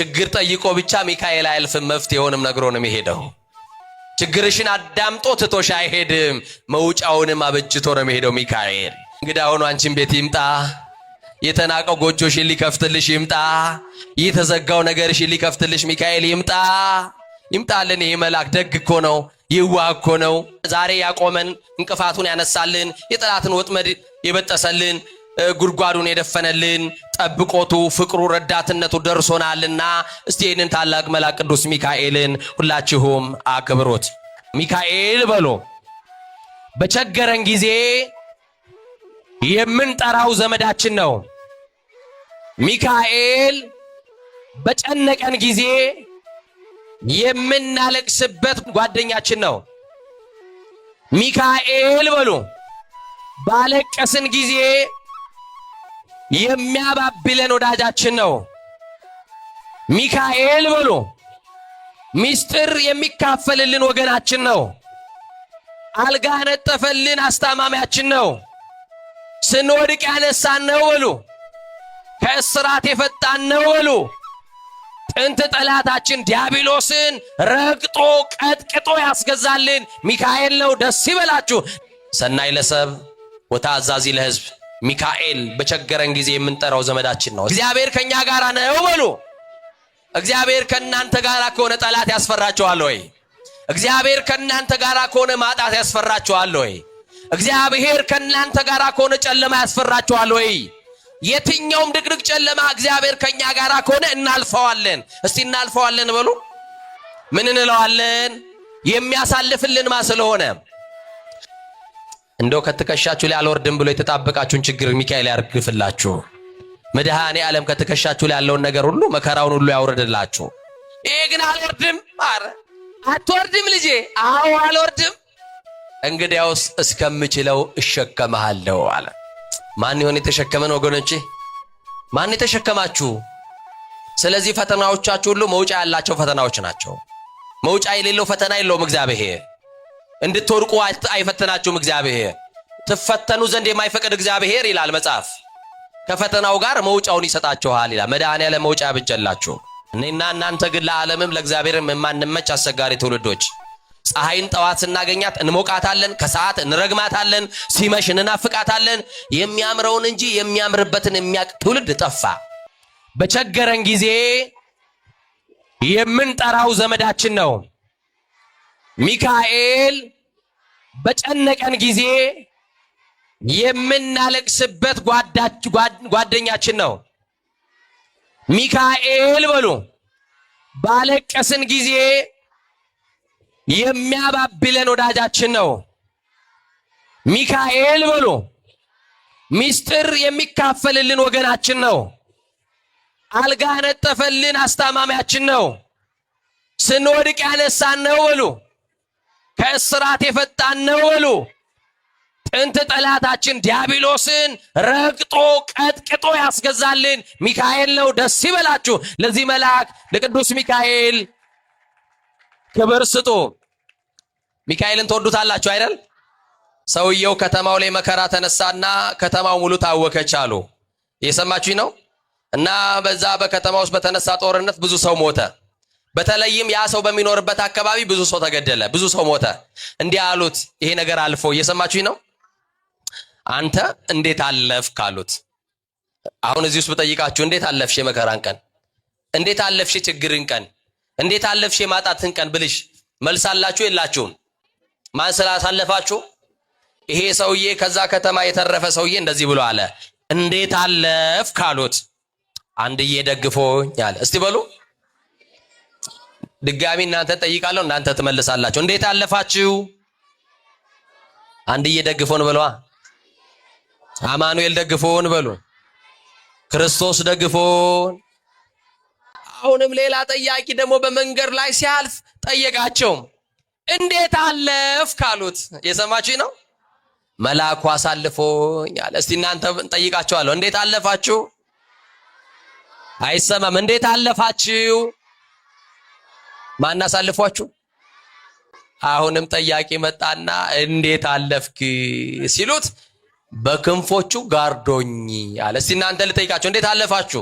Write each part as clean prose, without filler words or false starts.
ችግር ጠይቆ ብቻ ሚካኤል አያልፍም፣ መፍትሄውንም ነግሮ ነው የሚሄደው። ችግርሽን አዳምጦ ትቶሽ አይሄድም፣ መውጫውንም አበጅቶ ነው የሚሄደው ሚካኤል። እንግዳ ሆኖ አንቺን ቤት ይምጣ። የተናቀው ጎጆሽን ሊከፍትልሽ ይምጣ። የተዘጋው ነገርሽን ሊከፍትልሽ ሚካኤል ይምጣ። ይምጣልን። ይህ መልአክ ደግ እኮ ነው፣ የዋህ እኮ ነው። ዛሬ ያቆመን፣ እንቅፋቱን ያነሳልን፣ የጠላትን ወጥመድ የበጠሰልን፣ ጉድጓዱን የደፈነልን ጠብቆቱ፣ ፍቅሩ፣ ረዳትነቱ ደርሶናልና እስቲ ይህንን ታላቅ መልአክ ቅዱስ ሚካኤልን ሁላችሁም አክብሩት። ሚካኤል በሎ በቸገረን ጊዜ የምንጠራው ዘመዳችን ነው። ሚካኤል በጨነቀን ጊዜ የምናለቅስበት ጓደኛችን ነው። ሚካኤል በሉ ባለቀስን ጊዜ የሚያባብለን ወዳጃችን ነው። ሚካኤል በሉ ሚስጥር የሚካፈልልን ወገናችን ነው። አልጋ ያነጠፈልን አስታማሚያችን ነው። ስንወድቅ ያነሳን ነው በሉ። ከእስራት የፈጣን ነው በሉ። ጥንት ጠላታችን ዲያብሎስን ረግጦ ቀጥቅጦ ያስገዛልን ሚካኤል ነው። ደስ ይበላችሁ። ሰናይ ለሰብ ወታዛዚ ለሕዝብ ሚካኤል በቸገረን ጊዜ የምንጠራው ዘመዳችን ነው። እግዚአብሔር ከኛ ጋር ነው በሉ። እግዚአብሔር ከእናንተ ጋር ከሆነ ጠላት ያስፈራችኋል ወይ? እግዚአብሔር ከእናንተ ጋር ከሆነ ማጣት ያስፈራችኋል ወይ? እግዚአብሔር ከእናንተ ጋር ከሆነ ጨለማ ያስፈራችኋል ወይ? የትኛውም ድቅድቅ ጨለማ እግዚአብሔር ከኛ ጋር ከሆነ እናልፈዋለን። እስቲ እናልፈዋለን በሉ። ምን እንለዋለን? የሚያሳልፍልን ማ ስለሆነ። እንደው ከትከሻችሁ ላይ አልወርድም ብሎ የተጣበቃችሁን ችግር ሚካኤል ያርግፍላችሁ። መድኃኔ ዓለም ከትከሻችሁ ላይ ያለውን ነገር ሁሉ፣ መከራውን ሁሉ ያውርድላችሁ። ይሄ ግን አልወርድም። አረ አትወርድም ልጄ? አዎ አልወርድም። እንግዲያውስ እስከምችለው እሸከመሃለሁ አለ። ማን ይሆን የተሸከመን ወገኖቼ? ማን የተሸከማችሁ? ስለዚህ ፈተናዎቻችሁ ሁሉ መውጫ ያላቸው ፈተናዎች ናቸው። መውጫ የሌለው ፈተና የለውም እግዚአብሔር። እንድትወድቁ አይፈትናችሁም እግዚአብሔር። ትፈተኑ ዘንድ የማይፈቅድ እግዚአብሔር ይላል መጽሐፍ። ከፈተናው ጋር መውጫውን ይሰጣችኋል ይላል። መድኃኔዓለም መውጫ ያብጀላችሁ። እኔና እናንተ ግን ለዓለምም ለእግዚአብሔርም የማንመች አስቸጋሪ ትውልዶች፣ ፀሐይን ጠዋት ስናገኛት እንሞቃታለን፣ ከሰዓት እንረግማታለን፣ ሲመሽ እንናፍቃታለን። የሚያምረውን እንጂ የሚያምርበትን የሚያውቅ ትውልድ ጠፋ። በቸገረን ጊዜ የምንጠራው ዘመዳችን ነው። ሚካኤል በጨነቀን ጊዜ የምናለቅስበት ጓደኛችን ነው። ሚካኤል በሉ ባለቀስን ጊዜ የሚያባብለን ወዳጃችን ነው። ሚካኤል በሉ ሚስጥር የሚካፈልልን ወገናችን ነው። አልጋ ያነጠፈልን አስታማሚያችን ነው። ስንወድቅ ያነሳን ነው በሉ። ከእስራት የፈጣን ነው በሉ። ጥንት ጠላታችን ዲያብሎስን ረግጦ ቀጥቅጦ ያስገዛልን ሚካኤል ነው። ደስ ይበላችሁ። ለዚህ መልአክ ለቅዱስ ሚካኤል ክብር ስጡ። ሚካኤልን ትወዱታላችሁ አይደል? ሰውየው ከተማው ላይ መከራ ተነሳና ከተማው ሙሉ ታወከች አሉ። እየሰማችሁኝ ነው? እና በዛ በከተማ ውስጥ በተነሳ ጦርነት ብዙ ሰው ሞተ። በተለይም ያ ሰው በሚኖርበት አካባቢ ብዙ ሰው ተገደለ፣ ብዙ ሰው ሞተ። እንዲህ አሉት፣ ይሄ ነገር አልፎ፣ እየሰማችሁኝ ነው? አንተ እንዴት አለፍክ አሉት። አሁን እዚህ ውስጥ ብጠይቃችሁ እንዴት አለፍሽ የመከራን ቀን፣ እንዴት አለፍሽ የችግርን ቀን፣ እንዴት አለፍሽ የማጣትን ቀን ብልሽ መልስ አላችሁ የላችሁም? ማን ስላሳለፋችሁ? ይሄ ሰውዬ ከዛ ከተማ የተረፈ ሰውዬ እንደዚህ ብሎ አለ። እንዴት አለፍክ አሉት። አንድዬ ደግፎኝ አለ። እስቲ በሉ ድጋሚ እናንተ ጠይቃለሁ፣ እናንተ ትመልሳላችሁ። እንዴት አለፋችሁ? አንድዬ ደግፎን በሏ። አማኑኤል ደግፎን በሉ። ክርስቶስ ደግፎን። አሁንም ሌላ ጠያቂ ደግሞ በመንገድ ላይ ሲያልፍ ጠየቃቸው። እንዴት አለፍክ አሉት። የሰማችሁ ነው። መልአኩ አሳልፎኝ አለ። እስቲ እናንተ ጠይቃቸዋለሁ። እንዴት አለፋችሁ? አይሰማም። እንዴት አለፋችሁ? ማን አሳልፏችሁ? አሁንም ጠያቂ መጣና እንዴት አለፍክ ሲሉት በክንፎቹ ጋርዶኝ አለ። እስቲ እናንተ ልጠይቃችሁ፣ እንዴት አለፋችሁ?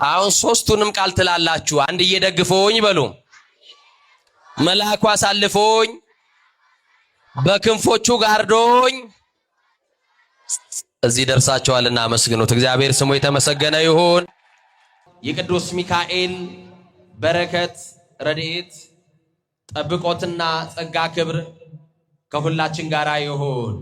አሁን ሶስቱንም ቃል ትላላችሁ። አንድዬ ደግፎኝ በሉ፣ መልአኩ አሳልፎኝ፣ በክንፎቹ ጋርዶኝ እዚህ ደርሳችኋልና አመስግኑት። እግዚአብሔር ስሙ የተመሰገነ ይሁን። የቅዱስ ሚካኤል በረከት፣ ረድኤት፣ ጠብቆትና ጸጋ ክብር ከሁላችን ጋር ይሁን።